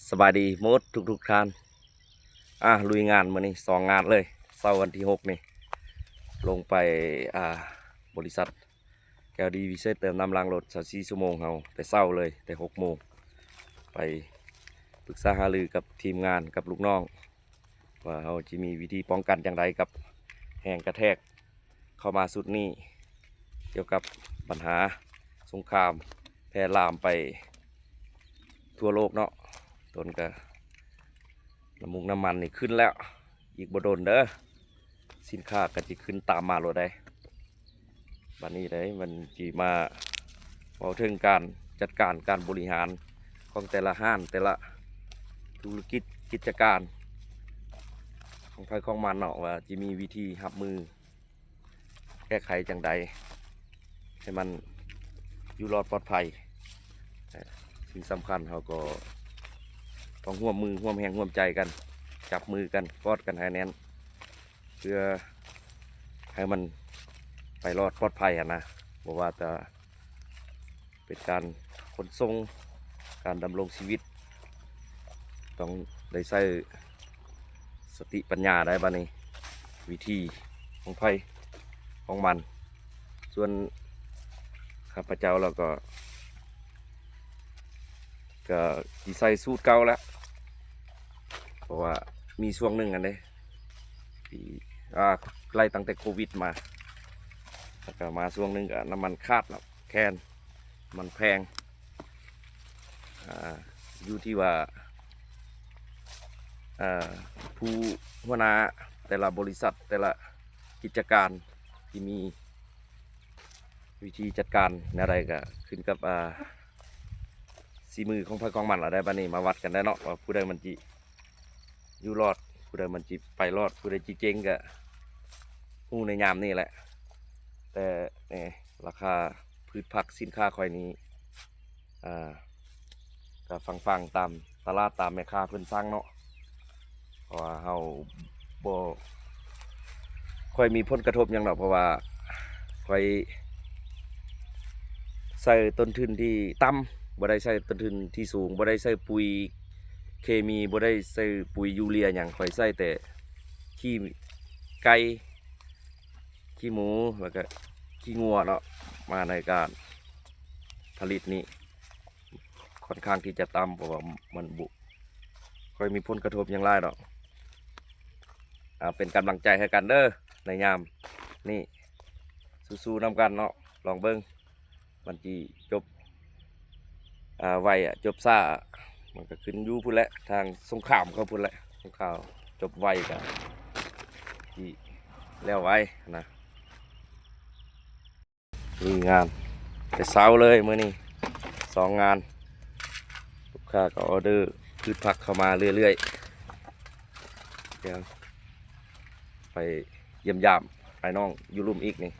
ສະບາຍດີໝົດທຸກໆທ່ານ. ອ່າ ລຸຍງານມື້ນີ້ສອງງານເລີຍ. ເຊົ້າວັນທີຫົກນີ້ ລົງໄປ ອ່າ ບໍລິສັດແກ້ວດີວິເສດເຕີມນ້ຳລ້າງລົດ ຊາວສີ່ຊົ່ວໂມງ. ເຮົາແຕ່ເຊົ້າເລີຍ ແຕ່ຫົກໂມງ ໄປປຶກສາຫາລືກັບທີມງານ ກັບລູກນ້ອງ ວ່າເຮົາຈະມີວິທີປ້ອງກັນຈັ່ງໃດກັບແຮງກະແທກເຂົ້າມາຊຸດນີ້ ກ່ຽວກັບບັນຫາສົງຄາມແຜ່ລາມໄປທົ່ວໂລກເນາະ. ຕົ້ນກະ ນ້ຳມັນ ນ້ຳມັນນີ້ຂຶ້ນແລ້ວ ອີກບໍ່ດົນເດີ ສິນຄ້າກໍຊິຂຶ້ນຕາມມາໂລດເດ້. ບັດນີ້ເດ້ ມັນຊິມາເວົ້າເຖິງການຈັດການການບໍລິຫານຂອງແຕ່ລະຮ້ານ ແຕ່ລະທຸລະກິດກິດຈະການຂອງໃຜຂອງມັນເນາະ ວ່າຊິມີວິທີຮັບມືແກ້ໄຂຈັ່ງໃດໃຫ້ມັນຢູ່ລອດປອດໄພ. ເອີ ສິ່ງສຳຄັນເຮົາກໍຕ້ອງຮ່ວມມືຮ່ວມແຮງຮ່ວມໃຈກັນ ຈັບມືກັນ ກອດກັນໃຫ້ແໜ້ນ ເພື່ອໃຫ້ມັນໄປລອດປອດໄພຫັ້ນນະ. ບໍ່ວ່າແຕ່ເປັນການຂົນສົ່ງ ການດຳລົງຊີວິດ ຕ້ອງໄດ້ໃຊ້ສະຕິປັນຍາໄດ້ບັດນີ້ ວິທີຂອງໃຜຂອງມັນ. ສ່ວນຂ້າພະເຈົ້າແລ້ວກໍ ກໍຊິໃຊ້ສູດເກົ່າແຫຼະ ເພາະວ່າມີຊ່ວງໜຶ່ງຫັ້ນເດ້ ປີ ອ່າ ໄລ່ຕັ້ງແຕ່ໂຄວິດມາ ແລ້ວກໍມາຊ່ວງໜຶ່ງກໍນ້ຳມັນຂາດເນາະ ແຄນ ມັນແພງ ອ່າ ຢູ່ທີ່ວ່າ ເອີ ຜູ້ຫົວໜ້າແຕ່ລະບໍລິສັດ ແຕ່ລະກິດຈະການທີ່ມີ ວິທີຈັດການແນວໃດກໍຂຶ້ນກັບ ອ່າ ສີມືຂອງໃຜຂອງມັນລະໄດ໋. ບັດນີ້ມາວັດກັນໄດ້ເນາະ ວ່າຜູ້ໃດມັນຊິຢູ່ລອດ ຜູ້ໃດມັນຊິໄປລອດ ຜູ້ໃດຊິເຈັງ ກໍຮູ້ໃນຍາມນີ້ແຫຼະ. ແຕ່ນີ້ລາຄາພືດຜັກສິນຄ້າຂ້ອຍນີ້ ອ່າ ກໍຟັງໆຕາມຕະຫຼາດ ຕາມແມ່ຄ້າເພິ່ນສັ່ງເນາະ ເພາະວ່າເຮົາບໍ່ຄ່ອຍມີຜົນກະທົບຫຍັງດອກ ເພາະວ່າຂ້ອຍໃຊ້ຕົ້ນທຶນທີ່ຕ່ຳ ບໍ່ໄດ້ໃຊ້ຕົ້ນທຶນທີ່ສູງ ບໍ່ໄດ້ໃຊ້ປຸ໋ຍເຄມີ ບໍ່ໄດ້ໃຊ້ປຸ໋ຍຢູເຣຍຫຍັງ ຂ້ອຍໃຊ້ແຕ່ຂີ້ໄກ່ ຂີ້ໝູ ແລ້ວກະຂີ້ງົວເນາະ ມາໃນການຜະລິດນີ້ ຂ້ອນຂ້າງທີ່ຈະຕ່ຳ ເພາະວ່າມັນບໍ່ຄ່ອຍມີຜົນກະທົບຫຍັງຫຼາຍດອກ. ອ່າ ເປັນກຳລັງໃຈໃຫ້ກັນເດີ ໃນຍາມນີ້ ສູ້ໆນຳກັນເນາະ ລອງເບິ່ງ ມັນຊິຈົບ ອ່າ ໄວອະ ຈົບຊ້າ ມັນກໍຂຶ້ນຢູ່ພຸ້ນແຫຼະ ທາງສົງຄາມເຂົາພຸ້ນແຫຼະ ສົງຄາມຈົບໄວກໍຊິແລ້ວໄວນະ. ມີງານແຕ່ເຊົ້າເລີຍມື້ນີ້ ສອງງານ ລູກຄ້າກໍອໍເດີພືດຜັກເຂົ້າມາເລື້ອຍໆ. ດຽວໄປຢ້ຽມຢາມອ້າຍນ້ອງຢູ່ລຸ່ມອີກນີ້.